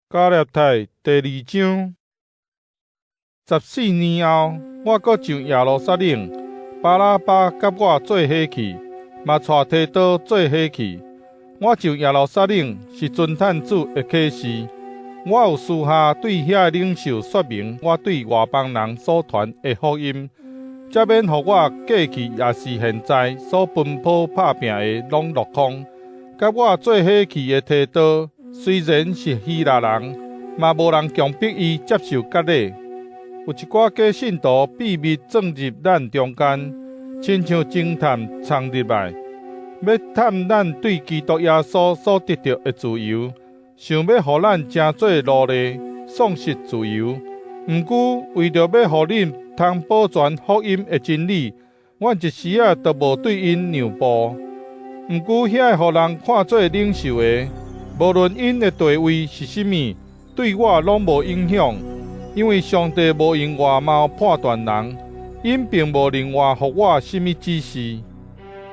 加拉太第二章。14年後，我閣上耶路撒冷，巴拿巴佮我做伙去，嘛帶提多做伙去。我上耶路撒冷是尊嘆主的啟示。我有私下對遐个領袖說明我對外邦人所傳的福音，才免予我過去抑是現在所奔波拍拚的攏落空。佮我做伙去的提多，雖然是希臘人，嘛無人強迫伊接受割禮。有一寡假信徒秘密鑽入咱中間，親像偵探衝入來，欲探咱對基督耶穌所得著的自由，想欲予咱成做奴隸，喪失自由。毋過為著欲予恁通保全福音的真理，阮一時仔都無對𪜶讓步。毋過遐个予人看做領袖的，無論𪜶的地位是啥物，對我攏無影響，因為上帝無用外貌判斷人，𪜶並無另外予我啥物指示。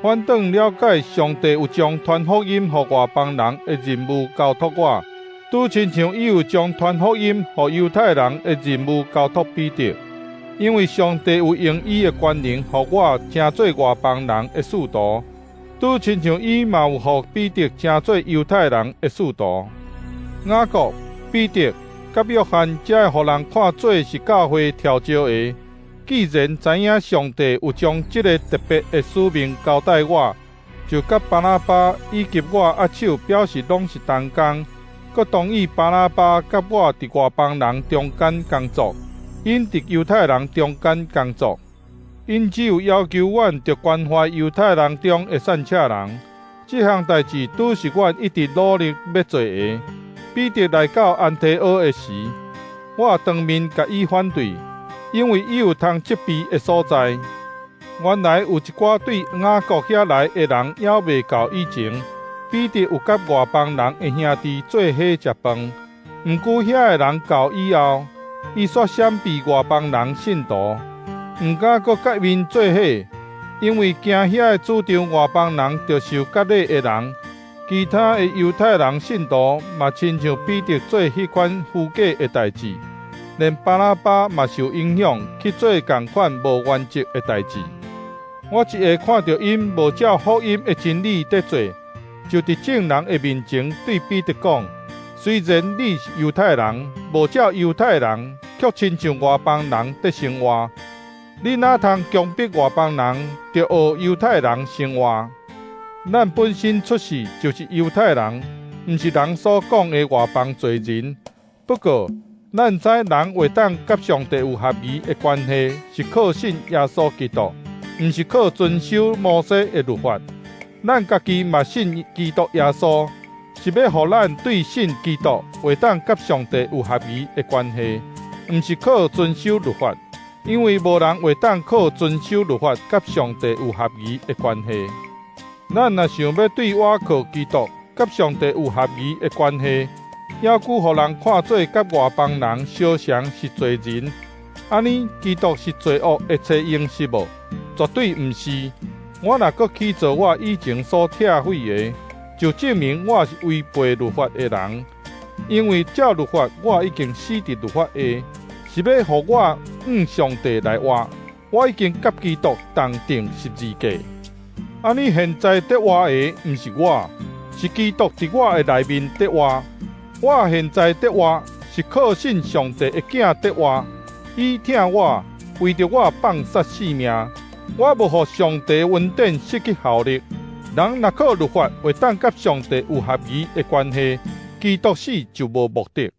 反轉了解上帝有將傳福音予外邦人的任務交託我，拄親像伊有將傳福音予猶太人的任務交託彼得。因為上帝有用伊的權能予我成做外邦人的使徒，拄親像伊嘛有予彼得成做猶太人的使徒。雅各、彼得佮約翰這个予人看做是教會調招的，既然知影上帝有將這个特別的使命交代我，就佮巴拿巴以及我握手表示攏是同工，閣同意巴拿巴佮我佇外邦人中間工作，𪜶佇猶太人中間工作。𪜶只有要求阮著關懷猶太人中的散赤人，這項代誌拄是阮一直努力欲做的。彼得來到安提阿的時，我當面共伊反對，因為伊有通責備的所在。原來有一寡對雅各遐來的人猶未到以前，彼得有佮外邦人的兄弟做伙食飯。毋過遐个人到以後，伊煞閃避外邦人信徒，毋敢閣佮𪜶做伙，因為驚遐个主張外邦人著受割禮的人。其他的猶太人信徒嘛，親像彼得做彼款虛假的代誌，連巴拿巴嘛受影響去做仝款無原則的代誌。我一下看著𪜶無照福音的真理佇做，就佇眾人的面前對彼得講：雖然你是猶太人，無照猶太人，卻親像外邦人佇生活，你哪通強迫外邦人著學猶太人生活？咱本身出世就是猶太人，毋是人所講的外邦罪人。不過，咱知人會當佮上帝有合宜的關係，是靠信耶穌基督，毋是靠遵守摩西的律法。咱家己嘛信基督耶穌，是欲予咱對信基督會當佮上帝有合宜的關係，毋是靠遵守律法，因為無人會當靠遵守律法佮上帝有合宜的關係。咱若想欲對倚靠基督佮上帝有合宜的關係，猶閣予人看做佮外邦人相像是罪人，按呢基督是罪惡的冊用是無？絕對毋是！我若閣去做我以前所拆毀的，就證明我是違背律法的人。因為照律法，我已經死佇律法下，是欲予我向上帝來活。我已經佮基督同釘十字架。按呢現在佇活的毋是我，是基督佇我的內面佇活。我現在佇活，是靠信上帝的囝佇活。伊疼我，為著我放捨性命。我無予上帝的恩典失去效力。人若靠律法會當佮上帝有合宜的關係，基督死就無目的。